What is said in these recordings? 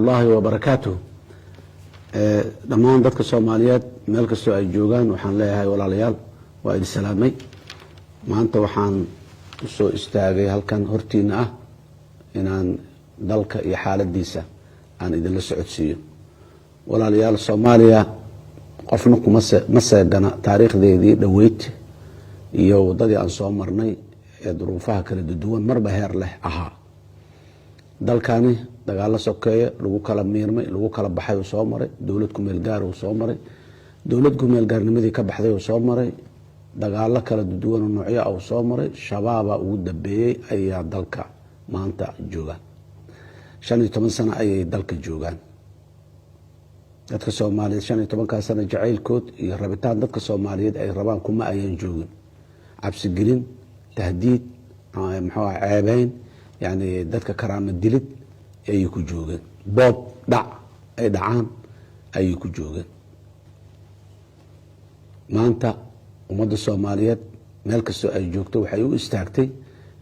Allahi wabarakaatuh. Dhammaan dadka Soomaaliyeed meel kastoo ay joogaan, waxaan leeyahay walaalayaal, waa idin salaamay. Maanta waxaan usoo istaagay halkan hortiina ah inaan dalka iyo xaaladiisa aan idinla socodsiiyo. Walaalayaal, Soomaaliya qofna kuma ma seegana taariikhdeedii dhoweyd iyo waddadii aan soo marnay ee duruufaha kala duwan marba heer leh ahaa. Dalkani dagaalo sokeeye lagu kala miirmay, lagu kala baxay uu soo maray. Dowlad kumeel gaar uu soo maray, dowlad kumeel gaarnimadii ka baxday uu soo maray, dagaalo kala duwan oo noocyo ah uu soo maray. Shabaabaa ugu dambeeyey ayaa dalka maanta jooga. 15 sano ayay dalka joogaan. Dadka Soomaaliyeed 15-kaa sano jacaylkood iyo rabitaan dadka Soomaaliyeed ay rabaan kuma ayaan joogin. Cabsigelin, tahdiid, muxuu aha, ceebeyn, yani dadka karaamo dilid ayay ku joogeen, boob, dhac ay dhacaan ayay ku joogeen. Maanta ummadda Soomaaliyeed meel kastoo ay joogto waxay u istaagtay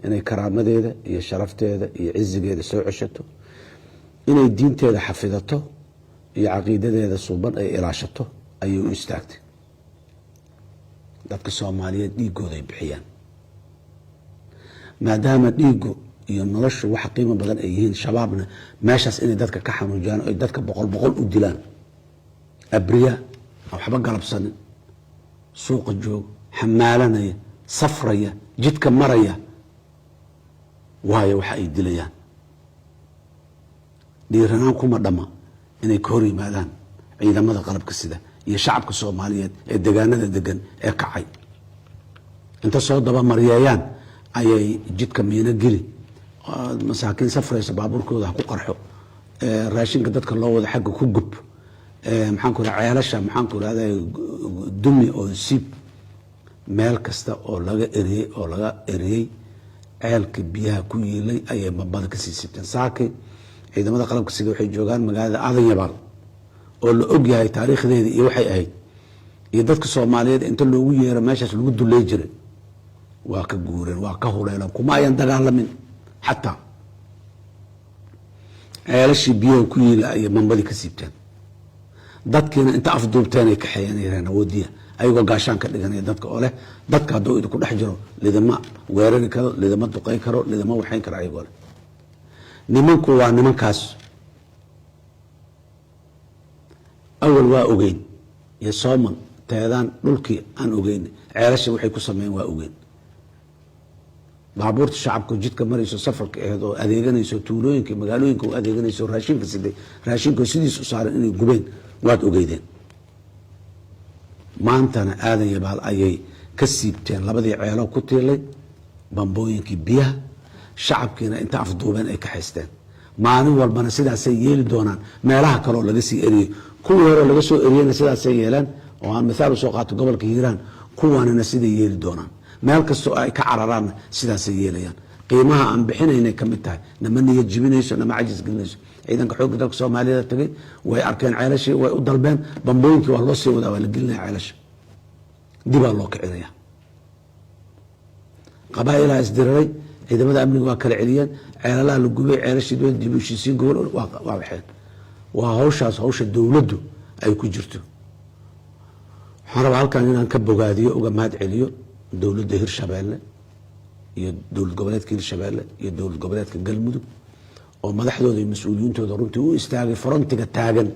inay karaamadeeda iyo sharafteeda iyo cizigeeda soo ceshato, inay diinteeda xafidato iyo caqiidadeeda suuban ay ilaashato ayay u istaagtay. Dadka Soomaaliyeed dhiigooda ay bixiyaan, maadaama dhiigu iyo noloshu wax qiimo badan ay yihiin. Shabaabna meeshaas inay dadka ka xanuujiyaan, ay dadka boqol boqol u dilaan, abriya aan waxba galabsanin, suuqa joog, xamaalanaya, safraya, jidka maraya, waayo waxa ay dilayaan dhiiranaan kuma dhama inay ka hor yimaadaan ciidamada qalabka sida iyo shacabka Soomaaliyeed ee degaanada degan ee kacay. Inta soo dabamaryeeyaan ayay jidka miino geli, masaakiin safraysa baabuurkooda ha ku qarxo, raashinka dadka loo wado xagga ku gub, maxaan ku raha, ceelasha, maxaan ku rahda, dumi oo siib. Meel kasta oo laga eriyey, oo laga eriyey, ceelka biyaha ku yiilay ayay bambada kasii siibteen. Saaki ciidamada qalabka sida waxay joogaan magaalada Aadan Yabaal oo la og yahay taariikhdeeda iyo waxay ahayd iyo dadka Soomaaliyeed inta loogu yeero meeshaas lagu duley jiray. Waa ka guureen, waa ka huleeleen, kuma ayan dagaalamin. Xataa ceelashii biyaha ku yiila ayay bambadii ka siibteen. Dadkiina inta afduubteen ay kaxeeyeen, yareen awoodiya, ayagoo gaashaan ka dhiganaya dadka oo leh dadka hadduu idinku dhex jiro lidama weerari karo, lidama duqey karo, lidama waxayn karo, ayagoo leh. Nimanku waa nimankaas. Awal waa ogeyn iyo sooman teedaan dhulkii aan ogeyn, ceelasha waxay ku sameeyeen waa ogeyn. Baabuurta shacabka jidka marayso, safarka aheed oo adeeganayso tuulooyinka, magaalooyinka u adeeganayso, raashinka siday, raashinka sidiis u saaran inay gubeen waad ogeydeen. Maantana Aadan Yabaal ayay ka siibteen labadii ceelo ku tiilay bambooyinkii biyaha, shacabkiina inta afduubeen ay ka haysteen. Maalin walbana sidaasay yeeli doonaan meelaha kaleoo laga sii eriyey. Kuwii hore laga soo eriyeyna sidaasay yeeleen, oo aan mithaal usoo qaato gobolka Hiiraan. Kuwanina siday yeeli doonaan, meel kastoo ay ka cararaanna sidaasay yeelayaan. Qiimaha aan bixinaynay ka mid tahay. Nama niyad jibinayso, nama cajis gelinayso. Ciidanka xoogga dalka Soomaaliyeed tagay, way arkeen ceelashii, way u dalbeen bambooyinkii, waa loo sii wadaa, waa la gelinaya ceelasha, dibaa loo kicinaya. Qabaailaa isdiriray, ciidamada amniga waa kala celiyeen, ceelalaha la gubay, ceelashii dib u heshiisiin gobol waa waxeen. Waa hawshaas hawsha dowladdu ay ku jirto. Waxaan rabaa halkan inaan ka bogaadiyo, uga mahad celiyo dowladda Hirshabeelle iyo dowlad goboleedka Hirshabeelle iyo dowlad goboleedka Galmudug oo madaxdooda iyo mas-uuliyiintooda runtii u istaagay, frontiga taagan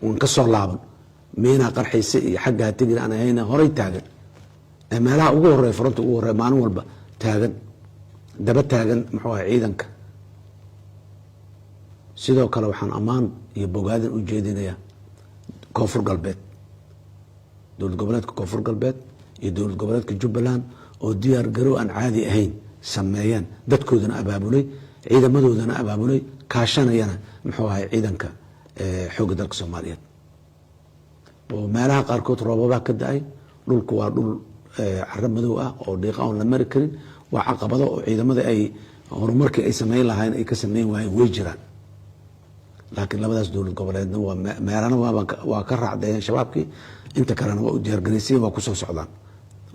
oon ka soo laaban, miinaa qarxaysa iyo xaggaa tegin aan ahayna, horay taagan ee meelaha ugu horeya, frontiga ugu horeya, maalin walba taagan, daba taagan, muxuu ahay, ciidanka. Sidoo kale waxaan ammaan iyo bogaadin u jeedinayaa Koonfur Galbeed, dowlad goboleedka Koonfur Galbeed iyo dowlad goboleedka Jubbaland oo diyaar garow aan caadi ahayn sameeyeen, dadkoodana abaabulay, ciidamadoodana abaabulay, kaashanayana, muxuu ahay, ciidanka xoogga dalka Soomaaliyeed. Oo meelaha qaarkood roobabaa ka da-ay, dhulku waa dhul caro madow ah oo dhiiqa oon la mari karin. Waa caqabado oo ciidamada ay horumarkii ay sameyn lahayn ay ka sameyn waayeen, way jiraan. Laakiin labadaas dowlad goboleedna waa meelana waa ka raacdeeyeen shabaabkii, inta kalena waa u diyaargaraysayen, waa kusoo socdaan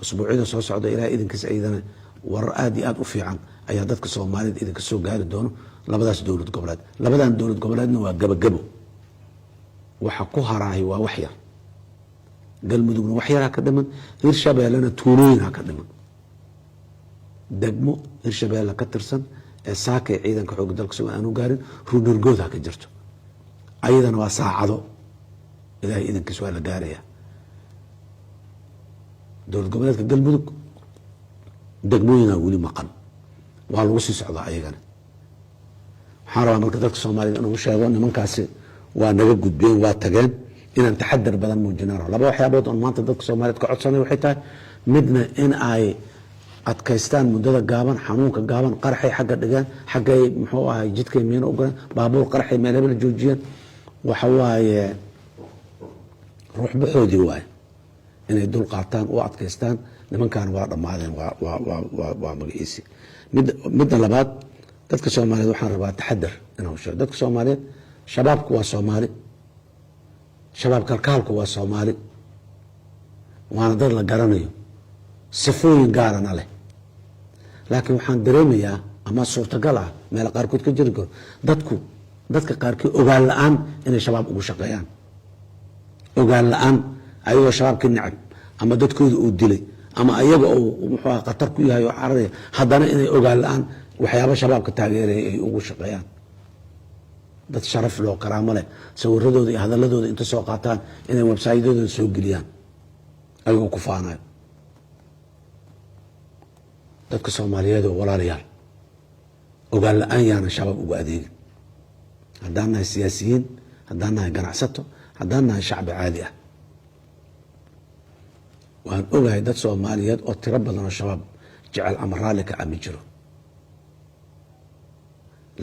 usbuucyada soo socda. Ilahay idinkiis iyadana warar aada iyo aada u fiican ayaa dadka Soomaalida idinka soo gaari doono. Labadaas dowlad goboleed, labadan dowlad goboleedna waa gabagabo. Waxa ku haraahay waa wax yar. Galmudugna wax yaraa ka dhiman, Hirshabeellena tuulooyinaa ka dhiman. Degmo Hirshabeelle ka tirsan ee saakay ciidanka xooga dalka Somalia aanu gaarin, Ruunirgoodha ka jirto, ayadana waa saacado, Ilaahay idankiis waa la gaaraya. Dowlad goboleedka Galmudug degmooyinaa weli maqan, waa lagu sii socdaa ayagana. Waxaan rabaa marka dadka Soomaaliyed inuu sheego, nimankaasi waa naga gudbeen, waa tageen, inaan taxadar badan muujinaan. Laba waxyaabood oon maanta dadka Soomaaliyeed ka codsanay waxay tahay: midna in ay adkaystaan muddada gaaban, xanuunka gaaban, qaraxay xagga dhigeen, xaggay muxuu ahay jidkay miino u galeen, baabuur qaraxay meel hebel joojiyeen, waxa waaye ruux baxoodii waaye, inay dul qaataan, u adkaystaan. Nimankan waa dhammaadeen, waa magaciisi. Midda labaad, dadka Soomaaliyeed waxaan rabaa taxadar inaan sheego. Dadka Soomaaliyeed, shabaabku waa Soomaali, shabaab kalkaalku waa Soomaali, waana dad la garanayo, sifooyin gaarana leh. Laakiin waxaan dareemayaa ama suurtagal ah meel qaarkood ka jiri karo dadku, dadka qaarkii ogaan la-aan inay shabaab ugu shaqeeyaan, ogaan la-aan, ayagoo shabaabka necab ama dadkooda uu dilay ama ayaga uu muxuu aha khatar ku yahay oo cararaya, haddana inay ogaan la-aan waxyaaba shabaabka taageeraya ay ugu shaqeeyaan. Dad sharaf loo, karaamo leh, sawiradooda iyo hadaladooda inta soo qaataan inay websayadooda soo geliyaan ayagoo ku faanayo. Dadka Soomaaliyeed oo walaalayaal, ogaan la-aan yaana shabaab ugu adeegin. Haddaan nahay siyaasiyiin, haddaan nahay ganacsato, haddaan nahay shacbi caadi ah, waan ogahay dad Soomaaliyeed oo tiro badan oo shabaab jecel ama raalli ka ami jiro.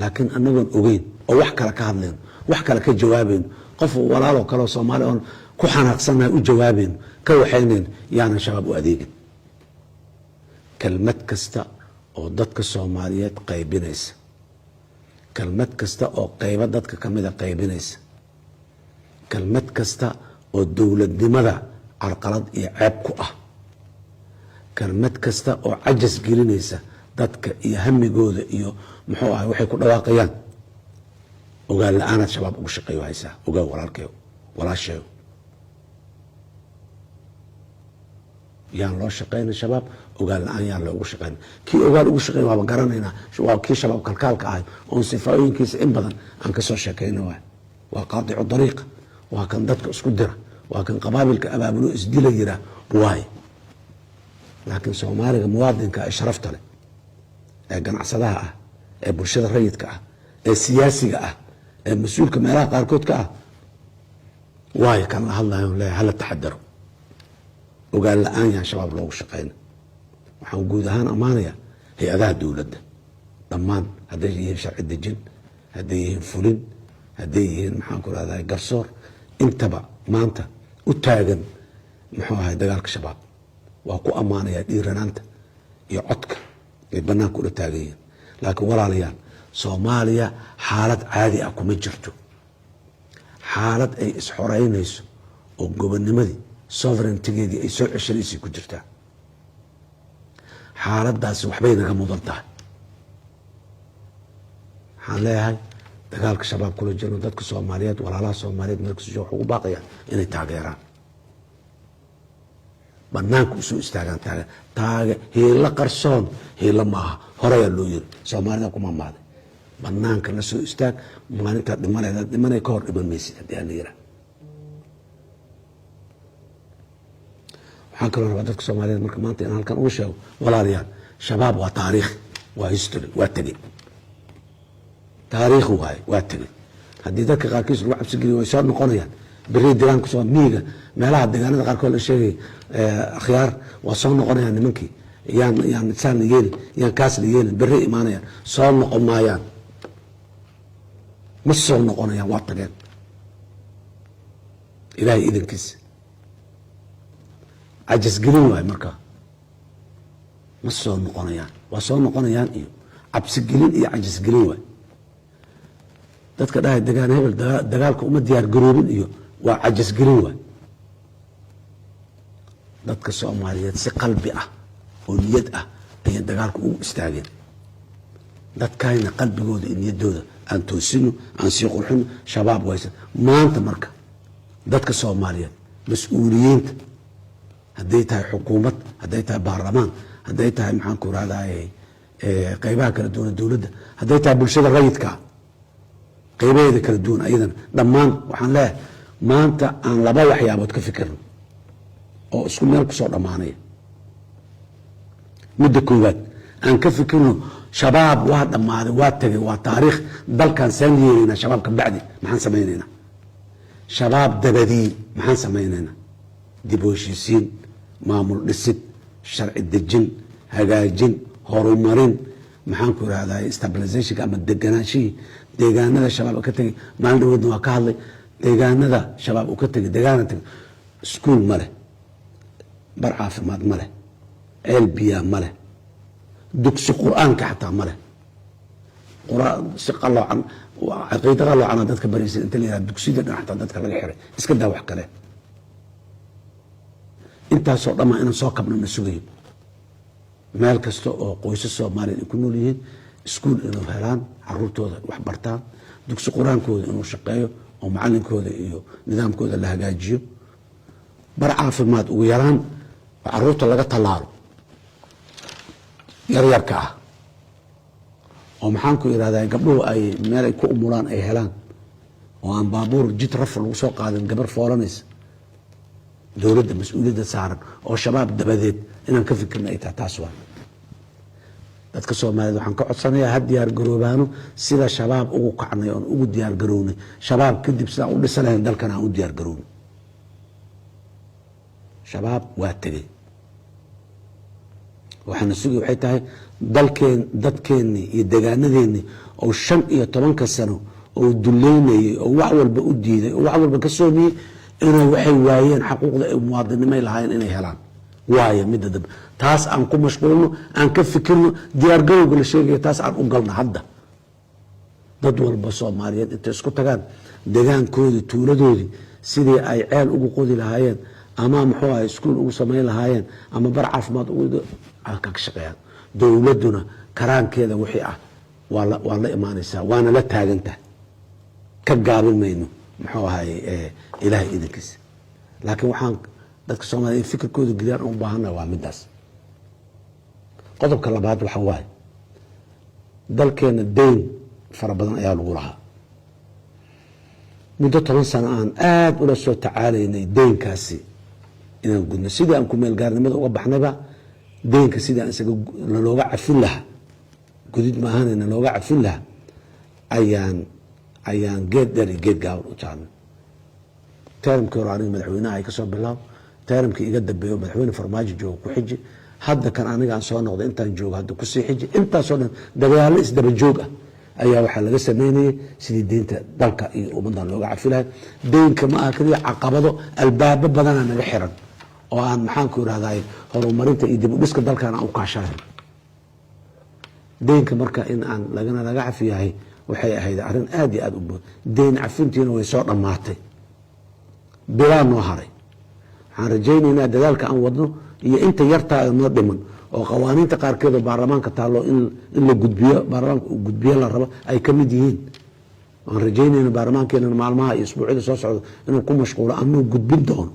Laakiin anagoon ogeyn oo wax kale ka hadlayno, wax kale ka jawaabayno, qof walaaloo kale oo Soomaali oon ku xanaaqsannahay u jawaabayno, ka waxaynayn, yaanan shabaab u adeegin. Kelmad kasta oo dadka Soomaaliyeed qaybinaysa, kelmad kasta oo qaybo dadka kamida qaybinaysa, kelmad kasta oo dowladnimada carqalad iyo ceeb ku ah, kelmad kasta oo cajas gelinaysa dadka iyo hamigooda iyo muxuu ahay waxay ku dhawaaqayaan, ogaan la-aanaad shabaab ugu shaqeeyo haysaa. Ogaa walaalkeyo, walaasheeyo, yaan loo shaqeyna shabaab ogaan la-aan, yaan loogu shaqeyna. Kii ogaan ugu shaqeyn waaba garanaynaa, waa kii shabaab kalkaalka ahay oon sifaayooyinkiisa in badan aan kasoo sheekeyna. Waay waa qaadicu dariiqa, waa kan dadka isku dira, waa kan qabaabilka abaabulo isdila yiraa waay. Laakiin Soomaaliga muwaadinka ee sharafta leh, ee ganacsadaha ah, ee bulshada rayidka ah, ee siyaasiga ah, ee mas-uulka meelaha qaarkood ka ah waayo kan la hadlayo, leeyahay hala taxadaro, ogaan la-aan yaan shabaab loogu shaqeyna. Waxaan guud ahaan ammaanayaa hay-adaha dowladda dhammaan, hadday yihiin sharci dejin, hadday yihiin fulin, hadday yihiin maxaan ku rahdaa garsoor, intaba maanta u taagan muxuu ahay dagaalka shabaab. Waa ku ammaanayaa dhiiranaanta iyo codka ay banaanka ula taagan yihiin. Laakiin walaalayaal, Soomaaliya xaalad caadi ah kuma jirto, xaalad ay isxoreynayso oo gobonimadii, sovereigntigeedii ay soo ceshanaysay ku jirtaa. Xaaladaasi waxbay naga mudan tahay. Waxaan leeyahay dagaalka shabaab kula jirno, dadka Soomaaliyeed, walaalaha Soomaaliyeed meel kasta wax ugu baaqayaan inay taageeraan, banaanka usoo istaagaan, taage taage. Hiilo qarsoon hiilo maaha, horeyaa loo yiri, Soomaalida kuma mahday. Banaanka la soo istaag, maalintaad dhimanaydaad dhimanay, ka hor dhiman maysid haddii aan la yiraa. Waxaan kaloo rabaa dadka Soomaaliyeed marka maanta inaan halkan ugu sheego, walaalayaal, shabaab waa taariikh, waa history, waa tegey, taariikh waaye, waa tegey. Haddii dadka qaarkiis lagu cabsi geliyo, way soo noqonayaan beri deegaanka soo miyiga, meelaha deegaanada qaarkood la sheegay akhyaar waa soo noqonayaan nimankii, yaan saan la yeelin, yaan kaas la yeelin, beri imaanayaan. Soo noqon maayaan, ma soo noqonayaan, waa tageen Ilaahay idankiisa. Cajasgelin waayo markaa, ma soo noqonayaan, waa soo noqonayaan iyo cabsigelin iyo cajasgelin waay. Dadka dhahay degaan hebel dagaalka uma diyaar garoobin iyo waa cajasgelin waay. Dadka Soomaaliyeed si qalbi ah oo niyad ah ayay dagaalka ugu istaageen. Dadkayna qalbigooda iyo niyaddooda aan toosino, aan sii qurxino. Shabaab waysa maanta. Marka dadka Soomaaliyeed, mas-uuliyiinta, hadday tahay xukuumad, hadday tahay baarlamaan, hadday tahay, maxaan ku rahdaye, qeybaha kala duwan dowladda, hadday tahay bulshada rayidkaa qeybaheeda kala duwan, ayadana dhammaan waxaan leeyahay maanta aan laba waxyaabood ka fikirno oo isku meel kusoo dhammaanaya. Midda koowaad, aan ka fikirno Shabaab waa dhammaaday, waa tegay, waa taariikh. Dalkan saan yeelaynaa Shabaab ka bacdi? Maxaan samaynaynaa Shabaab dabadii? Maxaan samaynaynaa? Dib u heshiisiin, maamul dhisid, sharci dejin, hagaajin, horumarin, maxaan ku irahdaa, stabilizationka ama deganaanshihii deegaanada Shabaab ka tegay. Maalin dhaweedna waa ka hadlay deegaanada Shabaab uu ka tegay. Deegaana tegay iskuul ma leh, bar caafimaad ma leh, ceel biyaa ma leh, dugsi qur-aanka xataa ma leh. Si qaloocan, caqiida qaloocana dadka baraysa inta la yihahda, dugsiyada dhan xataa dadka laga xiray, iska daa wax kale. Intaasoo dhammaa inaan soo kabna na sugayo. Meel kasta oo qoysas Soomaaliya ay ku nool yihiin iskuul inuu helaan, caruurtooda wax bartaan, dugsi qur-aankooda inuu shaqeeyo oo macalinkooda iyo nidaamkooda la hagaajiyo, bar caafimaad ugu yaraan oo caruurta laga tallaalo yaryarka ah, oo maxaan ku irahdaa, gabdhuhu ay meel ay ku umulaan ay helaan, oo aan baabuur jid raf lagu soo qaadin gabar foolanaysa. Dowladda mas-uuliyadda saaran oo Shabaab dabadeed inaan ka fikirna ay tahay taas. Waa dadka Soomaaliyeed waxaan ka codsanayaa ha diyaar garoobaano sida Shabaab ugu kacnay oon ugu diyaar garownay. Shabaab kadib sidaan u dhisan lahayn dalkan aan u diyaar garownay. Shabaab waa tegey, waxaana sugay waxay tahay dalkeen, dadkeennii iyo degaanadeennii oo 15-ka sano oo duleynayay oo wax walba u diiday oo wax walba ka soomiyey, inay waxay waayeen xaquuqda ay muwaadinimay lahaayeen inay helaan. Waayo midda dambe taas aan ku mashquulno, aan ka fikirno, diyaargarowga la sheegaya taas aan u galno hadda. Dad walba Soomaaliyeed intay isku tagaan degaankoodii, tuuladoodii, sidii ay ceel ugu qodi lahaayeen ama muxuu ahay iskuul ugu samayn lahaayeen ama bar caafimaad ka shaqeeyaan. Dowladduna karaankeeda wixii ah waa la imaanaysaa, waana la taagantahay, ka gaabin mayno, muxuu ahay, Ilaahay idankiisa. Laakiin waxaan dadka Soomaliya in fikirkooda geliyaan u baahannaha waa midaas. Qodobka labaad waxa waaye dalkeena deyn fara badan ayaa lagu lahaa. Muddo 10 sano aan aada ula soo tacaalaynay deynkaasi inaan gudno. Sidii aan kumeelgaarnimada uga baxnayba, deynka sidii aan isaga nalooga cafin lahaa, gudid maahane nalooga cafin lahaa, ayaan geed dheer iyo geed gaaban u taarnay. Termkii hore aniga madaxweynaha ay kasoo bilaab, termkii iga dambeeyo madaxweyne Farmaajo joogo ku xiji, hadda kan aniga aan soo noqday intaan joogo hadda kusii xiji. Intaasoo dhan dagaallo isdaba joog ah ayaa waxaa laga sameynayay sidii deynta dalka iyo ummaddan looga cafi lahay. Deynka ma aha keliya caqabado, albaabo badanaa naga xiran oo aan, maxaanku irahday, horumarinta iyo dib u dhiska dalkan aan u kaashanayn. Deynka marka in aan lagana laga cafiyahay waxay ahayd arrin aada iyo aada u deyn cafintiina way soo dhammaatay, bilaa noo haray. Waxaan rajaynaynaa dadaalka aan wadno iyo inta yartaa noo dhiman oo qawaaniinta qaarkeed oo baarlamaanka taallo in la gudbiyo, baarlamaanka uu gudbiyo la rabo ay ka mid yihiin. Waan rajaynayna baarlamaankeena maalmaha iyo isbuucyada soo socda inuu ku mashquulo amuu gudbin doono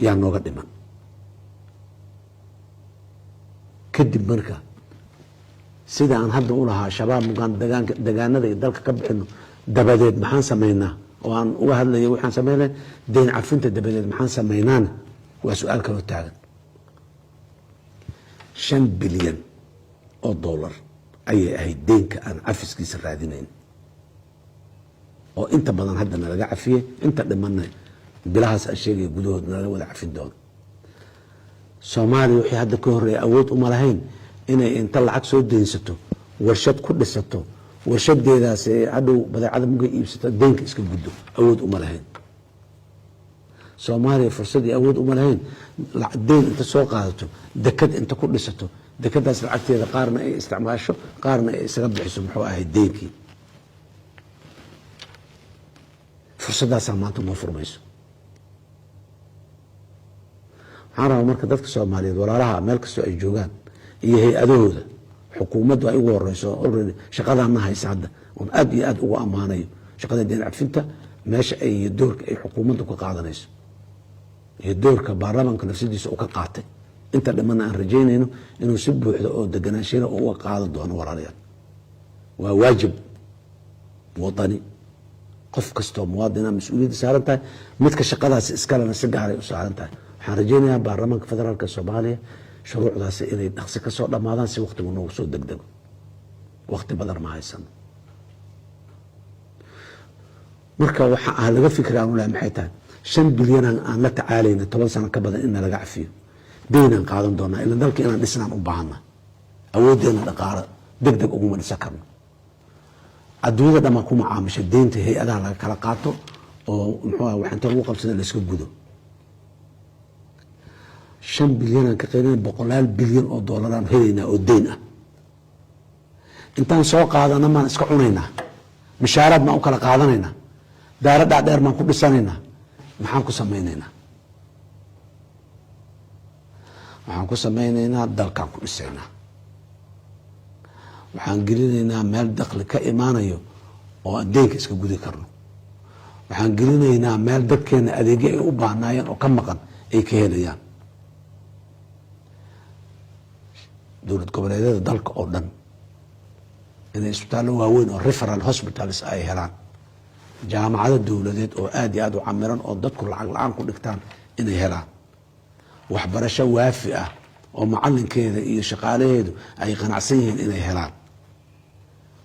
yaa nooga dhiman. Kadib marka sida aan hadda u lahaa Shabaab mugaan degaanada iyo dalka ka bixino dabadeed maxaan samaynaa, oo aan uga hadlaya waxaan samaynay deyn cafinta dabadeed maxaan samaynaana, waa su-aal kaloo taagan. 5 bilyan oo dollar ayay ahayd deynka aan cafiskiisa raadinayn, oo inta badan hadda nalaga cafiyey, inta dhimanna bilahaas aan sheegaya gudahood nalaga wada cafin doono. Soomaaliya wixii hadda ka horreeya awood uma lahayn inay inta lacag soo deynsato warshad ku dhisato, warshadeedaas hadhow badeecada mugay iibsato, deynka iska guddo, awood uma lahayn. Soomaaliya fursad iyo awood uma lahayn deyn inta soo qaadato, dekad inta ku dhisato, dekadaas lacagteeda qaarna ay isticmaasho, qaarna ay isaga bixiso, muxuu ahay, deynkii. Fursaddaasaa maanta noo furmayso. Waxaan rabaa marka dadka Soomaaliyeed, walaalaha meel kastoo ay joogaan iyo hay-adahooda Xukuumaddu ay ugu horeyso already shaqadaana haysa hadda, oon aad iyo aad ugu ammaanayo shaqada deyn cafinta, meesha ay iyo doorka ay xukuumaddu ka qaadanayso iyo doorka baarlamaanka nafsadiisa uu ka qaatay. Inta dhamana aan rajaynayno inuu si buuxda oo deganaanshiina uga qaadan doono. Walaalayaal, waa waajib wadani, qof kastoo muwaadina mas-uuliyadda saaran tahay, midka shaqadaasi iskalena si gaaray u saaran tahay. Waxaan rajaynayaa baarlamaanka federaalka Soomaaliya shuruucdaasi inay dhaqsi kasoo dhammaadaan si waktigu noogu soo degdego. Wakti badan ma haysano. Marka waxa ah laga fikra aan ulahay maxay tahay? 5 bilyan aan la tacaalayna 10 sano ka badan in nalaga cafiyo, deynaan qaadan doonaa, ilan dalka inaan dhisnaan u baahana. Awooddeena dhaqaalo deg deg uguma dhisan karno. Adduunyada dhamaa ku macaamisha deynta, hay-adaha laga kala qaato oo muxuu ah wax inta lagu qabsada la iska gudo. 5 bilyanaan ka qaylina, boqolaal bilyan oo doolaraan helaynaa oo deyn ah. Intaan soo qaadana maan iska cunaynaa? Mishaaraad maan u kala qaadanaynaa? Daaro dhaadheer maan ku dhisanaynaa? Maxaan ku samaynaynaa? Waxaan ku samaynaynaa dalkaan ku dhisaynaa. Waxaan gelinaynaa meel dakli ka imaanayo oo aan deynka iska gudi karno. Waxaan gelinaynaa meel dadkeena adeegyo ay u baahnaayeen oo ka maqan ay ka helayaan. Dowlad goboleedyada dalka oo dhan inay isbitaallo waaweyn oo referal hospitals ay helaan, jaamacado dowladeed oo aada iyo aada u camiran oo dadku lacag la-aan ku dhigtaan inay helaan, waxbarasho waafi ah oo macalinkeeda iyo shaqaalaheedu ay qanacsan yihiin inay helaan.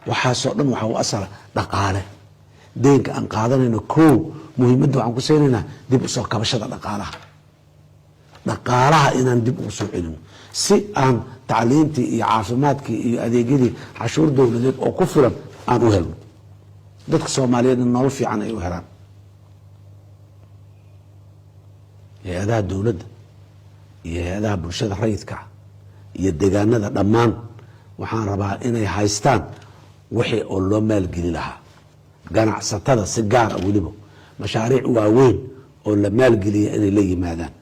Waxaasoo dhan waxaa u asala dhaqaale. Deynka aan qaadanayno, kow muhiimadda waxaan ku siinaynaa dib usoo kabashada dhaqaalaha, dhaqaalaha inaan dib ugu soo celino si aan tacliintii iyo caafimaadkii iyo adeegyadii cashuur dowladeed oo ku filan aan u helno, dadka Soomaaliyeedna nolol fiican ay u helaan. Hay-adaha dowladda iyo hay-adaha bulshada rayidka ah iyo degaanada dhammaan waxaan rabaa inay haystaan wixii oo loo maalgeli lahaa. Ganacsatada si gaara weliba mashaariic waaweyn oo la maalgeliya inay la yimaadaan.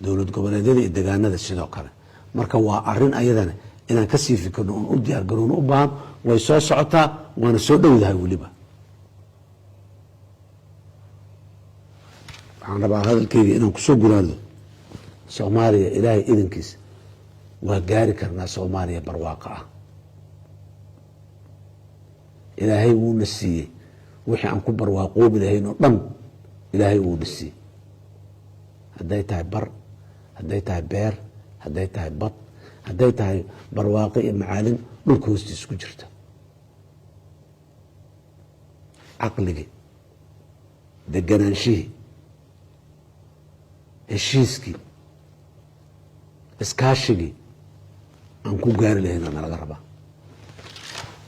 Dowlad goboleedyada iyo degaanada sidoo kale. Marka waa arin ayadana inaan kasii fikirno oon u diyaar garowno u baahan. Way soo socotaa, waana soo dhowdahay. Weliba waxaan rabaa hadalkeyga inaan kusoo guraado: Soomaaliya Ilaahay idankiisa waa gaari karnaa. Soomaaliya barwaaqo ah Ilaahay wuuna siiyey. Wixii aan ku barwaaqoobi lahayn oo dhan Ilaahay wuuna siiyey, hadday tahay bar, hadday tahay beer, hadday tahay bad, hadday tahay barwaaqo iyo macaalin dhulka hoostiisa ku jirta. Caqligii, deganaanshihii, heshiiskii, iskaashigii aan ku gaari lahayna nalaga rabaa.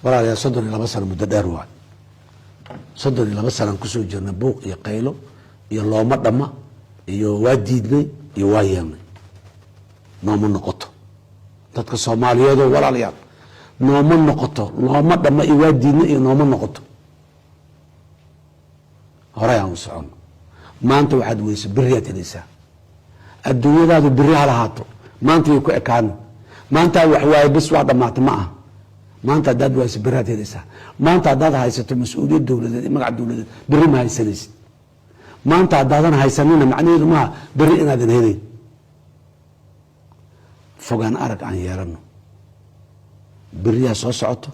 Walaalayaal, 32 sano muddo dheer waay. 32 sanaan kusoo jirnay buuq iyo qaylo iyo looma dhamma iyo waa diidnay iyo waa yeelnay. Nooma noqoto, dadka Soomaaliyeedoo, walaalayaal, nooma noqoto looma dhamma iyo waa diidnay iyo nooma noqoto. Horey aan u soconno. Maanta waxaad weysa beriyaad helaysaa. Adduunyadaadu beri ha lahaato, maanta way ku ekaana. Maanta wax waaye bes waa dhamaata ma aha. Maanta haddaad wayso beriaad helaysaa. Maanta haddaad haysato mas-uuliyad dowladeed iyo magac dowladeed, beri ma haysanaysid. Maanta haddaadan haysanina macnaheedu maaha beri inaadan helayn. Fogaan arag aan yeelano. Beriyaa soo socoto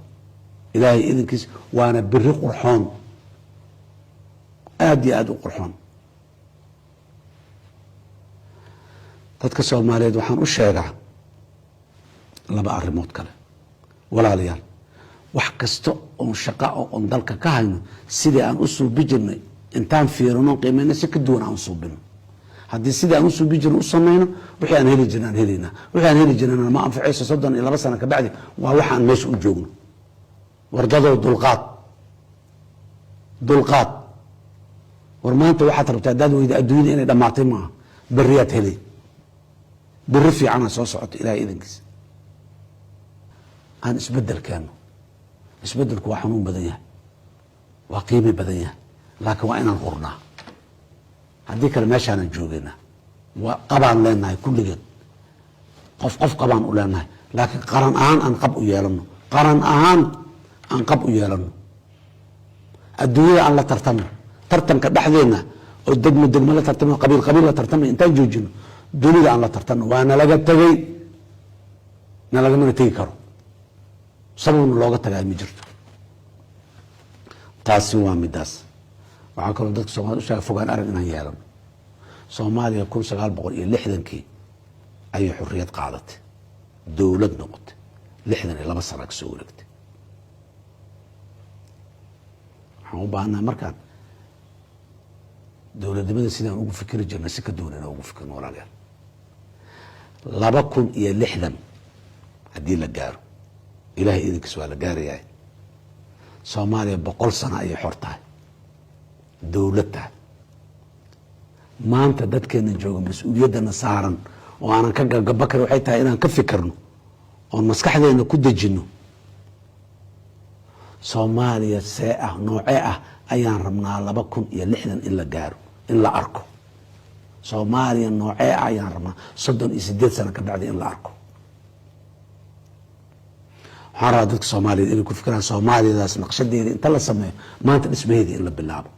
Ilaahay idankiis, waana beri qurxoon, aada iyo aada u qurxoon. Dadka Soomaaliyeed waxaan u sheegaa laba arrimood kale. Walaalayaal, wax kasta oon shaqa oon dalka ka hayno sidii aan u suubi jirnay intaan fiirino, qiimayno, si ka duwan aan u suubino. Haddii sidii aan u suubi jirno u samayno, wixii aan heli jirna aan helaynaa, wixii aan heli jirnana ma anficayso 32 sano kabacdi. Waa waxaan meesha u joogno. Wardadow, dulqaad, dulqaad. War maanta waxaad rabtaa haddaad weyda adduunyada inay dhammaatay maaha. Beriyaad helay, beri fiicana soo socota Ilahay idankiisa. Aan isbedel keeno. Isbedelku waa xanuun badan yahay, waa qiimi badan yahay, laakiin waa inaan hurnaa. Haddii kale meeshaanan joogeynaa. Waa qabaan leenahay kulligeen. Qof qof qabaan u leenahay, laakiin qaran ahaan aan qab u yeelano, qaran ahaan aan qab u yeelano. Adduunyada aan la tartano. Tartanka dhexdeena oo degmo degmo la tartamo, qabiil qabiil la tartamay, intaan joojino, dunida aan la tartano. Waa nalaga tegey, nalagamana tegi karo, sababna looga tagaa ma jirto. Taasi waa midaas. Waxaa kaloo dadka Somalida usheega fogaan arag inaan yeelano. Soomaaliya 1960-kii ayay xurriyad qaadatay, dowlad noqotay. 62 sana kasoo wareegtay. Waxaan u baahannaha markaan dowladnimada sidaan ugu fikri jirnay si ka duwan inaan ugu fikirno, walaalayaal. 2060 haddii la gaaro, Ilahay idinkiis waa la gaarayaa, Soomaaliya 100 sano ayay xor tahay, dowlad tahay. Maanta dadkeena jooga, mas-uuliyaddana saaran oo aanan ka gabgaba karin waxay tahay inaan ka fikirno oon maskaxdeena ku dejino: Soomaaliya see ah, noocee ah ayaan rabnaa 2060 in la gaaro, in la arko? Soomaaliya noocee ah ayaan rabnaa 38 sano ka bacdi in la arko? Waxaan rabaa dadka Soomaaliyeed inay ku fikiraan Soomaaliyadaas naqshadeeda inta la sameeyo, maanta dhismaheedii in la bilaabo.